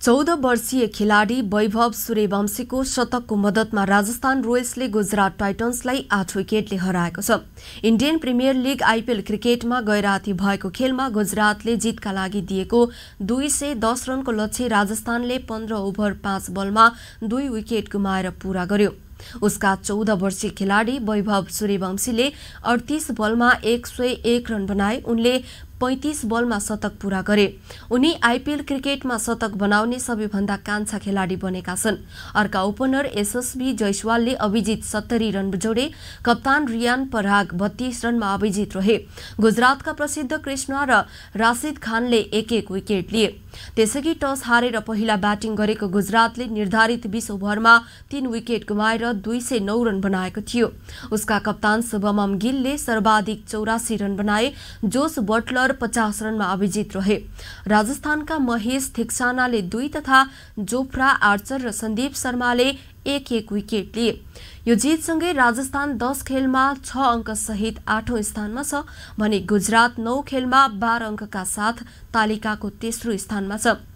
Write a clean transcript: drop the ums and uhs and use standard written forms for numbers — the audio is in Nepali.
14 वर्षीय खेलाडी वैभव सूर्यवंशीको शतकको मद्दतमा राजस्थान रोयल्सले गुजरात टाइटन्सलाई 8 विकेटले हराएको छ। इन्डियन प्रिमियर लिग आइपिएल क्रिकेटमा गैराती भएको खेलमा गुजरातले जितका लागि दिएको 210 रनको लक्ष्य राजस्थानले 15 ओभर 5 बलमा 2 विकेट गुमाएर पूरा गर्यो। उसका 14 वर्षीय खेलाडी वैभव सूर्यवंशीले 38 बलमा 101 रन बनाए। उनले 35 बलमा शतक पूरा गरे। उनी आइपिएल क्रिकेटमा शतक बनाउने सबैभन्दा कान्छा खेलाडी बनेका छन्। अर्का ओपनर यशस्वी जयसवालले अभिजित 70 रन जोडे। कप्तान रियान पराग 32 रनमा अभिजित रहे। गुजरातका प्रसिद्ध कृष्णा र राशिद खानले एक विकेट लिए। त्यसैगरी टस हारेर पहिला ब्याटिङ गरेको गुजरातले निर्धारित 20 ओभरमा 3 विकेट गुमाएर 209 रन बनाएको थियो। उसका कप्तान शुभमन गिलले सर्वाधिक 84 रन बनाए। जोस बटलर 50 रनमा अभिजित रहे। राजस्थानका महेश थिक्सानाले 2 तथा जोफ्रा आर्चर र सन्दीप शर्माले एक विकेट लिए। यो जितसँगै राजस्थान 10 खेलमा 6 अङ्क सहित 8औं स्थानमा छ भने गुजरात 9 खेलमा 12 अङ्कका साथ तालिकाको तेस्रो स्थानमा छ।